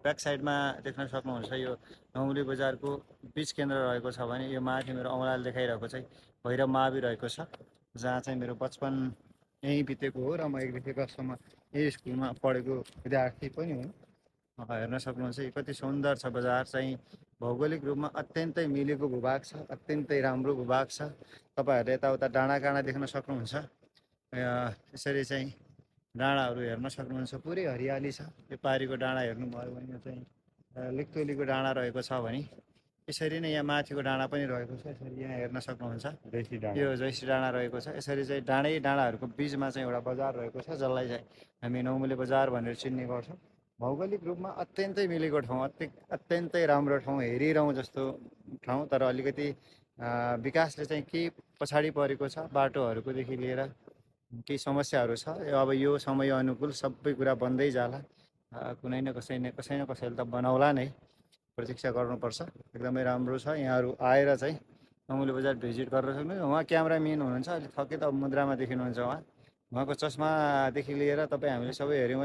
Back साइडमा देख्न सक्नुहुन्छ यो नौमुली बजारको बीच केन्द्र रहेको छ भने यो माथि मेरो औँलाले देखाइरहेको चाहिँ भैरव महावीर रहेको छ, जहाँ चाहिँ मेरो बचपन यहीँ बितेको हो र म 1देखि 10सम्म यही स्कुलमा पढेको विद्यार्थी पनि हुँ। हेर्न सक्नुहुन्छ यो कति सुन्दर छ बजार चाहिँ, भौगोलिक रूपमा अत्यन्तै मिलेको भूभाग छ, अत्यन्तै राम्रो भूभाग छ। तपाईँहरूले यताउता डाँडाकाँडा देख्न सक्नुहुन्छ। यसरी चाहिँ डाँडाहरू हेर्न सक्नुहुन्छ, पुरै हरियाली छ। यो पारिको डाँडा हेर्नुभयो भने यो चाहिँ लिक्तोलीको डाँडा रहेको छ भने यसरी नै यहाँ माथिको डाँडा पनि रहेको छ। यसरी यहाँ हेर्न सक्नुहुन्छ यो जयश्री डाँडा रहेको छ। यसरी चाहिँ डाँडाहरूको बिचमा चाहिँ एउटा बजार रहेको छ, जसलाई चाहिँ हामी नौमुले बजार भनेर चिन्ने गर्छौँ। भौगोलिक रूपमा अत्यन्तै मिलेको ठाउँ, अत्यन्तै राम्रो ठाउँ, हेरिरहँ जस्तो ठाउँ, तर अलिकति विकासले चाहिँ केही पछाडि परेको छ। बाटोहरूकोदेखि लिएर केही समस्याहरू छ। अब यो समय अनुकूल सबै कुरा बन्दै जाला, कुनै न कसैले त बनाउला नै, प्रतीक्षा गर्नुपर्छ। एकदमै राम्रो छ। यहाँहरू आएर चाहिँ नौमुले बजार भिजिट गरेर सक्नुहुन्छ। उहाँ क्यामराम्यान हुनुहुन्छ, अलिक थकित मुद्रामा देखिनुहुन्छ। उहाँको चस्मादेखि लिएर तपाईँ हामीले सबै हेऱ्यौँ भने